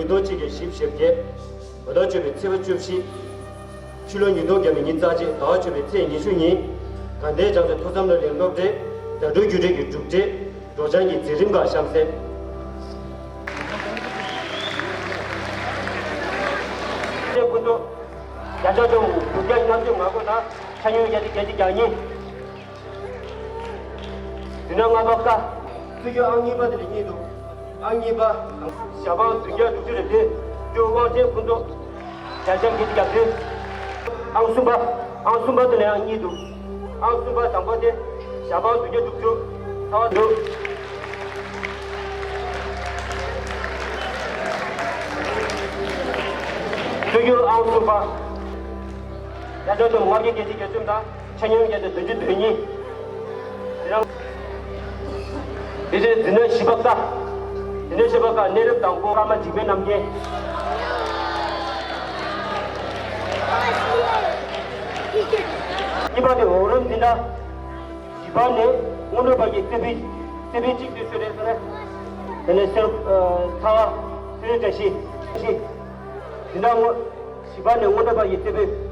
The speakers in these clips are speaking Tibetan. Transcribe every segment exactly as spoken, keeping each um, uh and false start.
ཉིས་སྟོང་གཅིག་བརྒྱ་བཞི་བཅུ་ཞེ་བརྒྱད། ང་དང་ཆོས་པའི་ཚེས་པ་བཅུ་བཞི། ཕྱི་ལོ་ཉིས་སྟོང་བརྒྱ་མེད་ཉི་ཤུ་རྩ་གཅིག་ཟླ་བ་བཅུ་པའི་ཚེས་ཉི་ཤུ་ཉིན། དགའ་ལྡན་བྱང་ཆུབ་ཐོས་བསམ་སློབ་གླིང་སློབ་གྲྭའི་ཟླ་སྒྲོན་རྒྱུགས་སྤྲོད་ཀྱི་གྲུབ་འབྲས་སྒྲོག་སྦྱང་གི་མཛད་རིམ་ཁག་གཤམ་གསལ། ཀུན་ཏུ་བརྒྱ་ཆ་བཅུ་བརྒྱ་ལྔ་བཅུ་ང་དགུ་དང་ཆ་སྙོམས་བརྒྱ་ཆ་བརྒྱད་ཅུ་གྱ་གཉིས། དེ་ནས་ལྔ་པ་ཀ། རྩོད་རྒྱུགས་ཨང་གཉིས་པ་དེ་ལ་གཉིས་འདུག་ཨང་གཉིས་པ། ཞལ་འཕང་བདུན་བརྒྱ་དྲུག་ཅུ་རེ་བདུན། སྐྱོར་དབང་ཆེན་ཕུན་ཚོགས། བརྒྱ་ཆ་བརྒྱད་ཅུ་གྱ་བདུན། ཨང་གསུམ་པ། ཨང་གསུམ་པ་དེ་ལ་ཡང་གཉིས་འདུག་ཨང་གསུམ་པ་དང་པོ་དེ། ཞལ་འཕང་བདུན་བརྒྱ་དྲུག་ཅུ། ཚ་བ་འདུག་རྩོད་རྒྱུགས་ཨང་གསུམ་པ། བརྒྱ་ཆ་བཅོ་ལྔ་བརྒྱ་བརྒྱད་ཅུ་གྱ་བཅུ་དང་། ཆ་སྙོམས་བརྒྱ་ཆ་བདུན་ཅུ་དོན་གཉིས། དེ་རིང་། དེ་རྗེས་འཛིན་གྲྭ་བཞི་པ་ཀ། འཛིན་གྲྭ་བཞི་པ་ཀ་གནས་རབས་དང་པོ་ཀརྨ་འཇིགས་མེད་རྣམ་རྒྱལ། གཉིས་པ་དེ་འོག་རོལ་འཛིན་གྲྭ་བཞི་པ་ནས་སྔོན་འགྲོ་བར་གྱི་རྩེ་ཕུད། རྩེ་ཕུད་གཅིག་དེ་ཤོད་རེད་ཟེར། དེ་ནས་སེར། ཚ་བ། སེར་བྱ་བཞི། བཞི། འཛིན་གྲྭ་སྔོན། བཞི་པ་ནས་སྔོན་འགྲོ་བར་གྱི་རྩེ་ཕུད།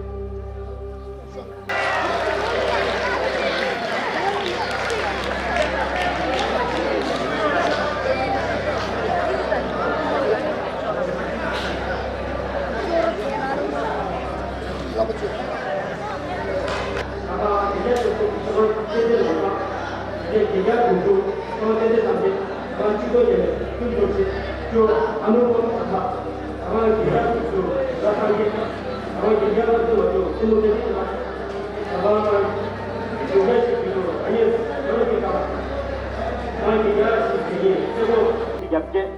རྒྱབ་སྐྱེལ།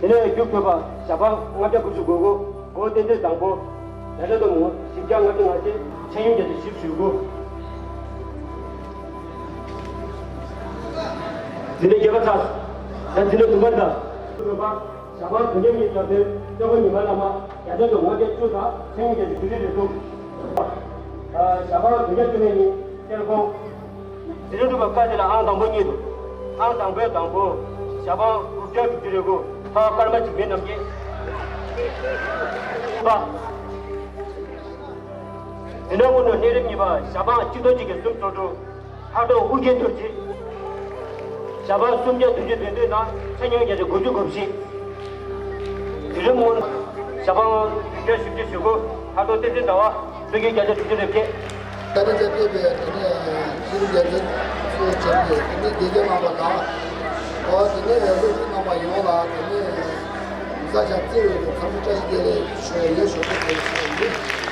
དེ་ནས་རྒྱུགས་ཐོབ་པ་ཞལ་འཕང་ལྔ་བརྒྱ་དགུ་བཅུ་གོ་དགུ། གོ་བསྟན་འཛིན་བཟང་པོ། བརྒྱ་ཆ་དུམ་བུ་བཞི་བརྒྱ་ལྔ་བཅུ་ང་གཅིག་ཆ་སྙོམས་བརྒྱ་ཆ་བཞི་བཅུ་ཞེ་དགུ། འཛིན་གྲྭ་བརྒྱད་པ་ཚར། ད་འཛིན་གྲྭ་བདུན་པ་དང་། རྒྱུགས་ཐོབ་པ། ཞལ་འཕང་བདུན་བརྒྱ་ཉི་ཤུ་རྩ་བདུན། སྟོད་ཁ་ཉི་མ་བླ་མ། བརྒྱ་ཆ་དུམ་བུ་ལྔ་བརྒྱ་བཅུ་དང་ཆ་སྙོམས་བརྒྱ་ཆ་དགུ་བཅུ་རེ་དྲུག་ཞལ་འཕང་བདུན་བརྒྱ་བཅུ་མེད་གཉིས། གཏེར་ཁོང་། འཛིན་གྲྭ་དྲུག་པ་ཀ་དེ་ལ་ཨང་དང་པོ་གཉིས་འདུག་ཨང་དང་པོའི་དང་པོ། ཞལ་འཕང་དགུ་བརྒྱ་དྲུག་ཅུ་རེ་དགུ། ཚ་བ་ཀརྨ་འཇིགས་མེད་རྣམ་རྒྱལ། པ། འཛིན་གྲྭ་དངོས་གནས་གནས་རིམ་གཉིས་པ་ཞལ་འཕང་གཅིག་སྟོང་གཅིག་བརྒྱ་སུམ་ཅུ་སོ་དྲུག་ལྷག་རྡོར་ཨོ་རྒྱན་རྡོ་རྗེ། ཞལ་འཕང་སུམ་བརྒྱ་བདུན་ཅུ་དོན་བདུན་དང་ཆ་སྙོམས་བརྒྱ་ཆ་དགུ་བཅུ་གོ་བཞི། དེ་རིང་སྔོན། ཞལ་འཕང་བདུན་བརྒྱ་བཞི་བཅུ་ཞེ་དགུ། ལྷག་རྡོར་བསྟན་འཛིན་ཟླ་བ། སྟོད་ཁའི་བརྒྱ་ཆ་དྲུག་ཅུ་རེ་བརྒྱད། ད་ནི་རྒྱ་སྐད་པའི་དེ་ནས་ཤེས་རིག་རྒྱལ་མཚན་གཙོ་བྱས་པའི་དེ་ནས་དགེ་རྒན་རྣམ་པ་དང་། འོ་དེ་ནས་སློབ་ཕྲུག་རྣམ་པ་ཡོངས་ལ་དེ་ནས་གཟའ་ཞག་བརྩེ་བའི་ཚང་མ་བཀྲ་ཤིས་བདེ་ལེགས་ཞུ་ཡ་ཡོད་ཞུ་རྒྱུ་དེ་ཞུ་ཡ་ཡིན།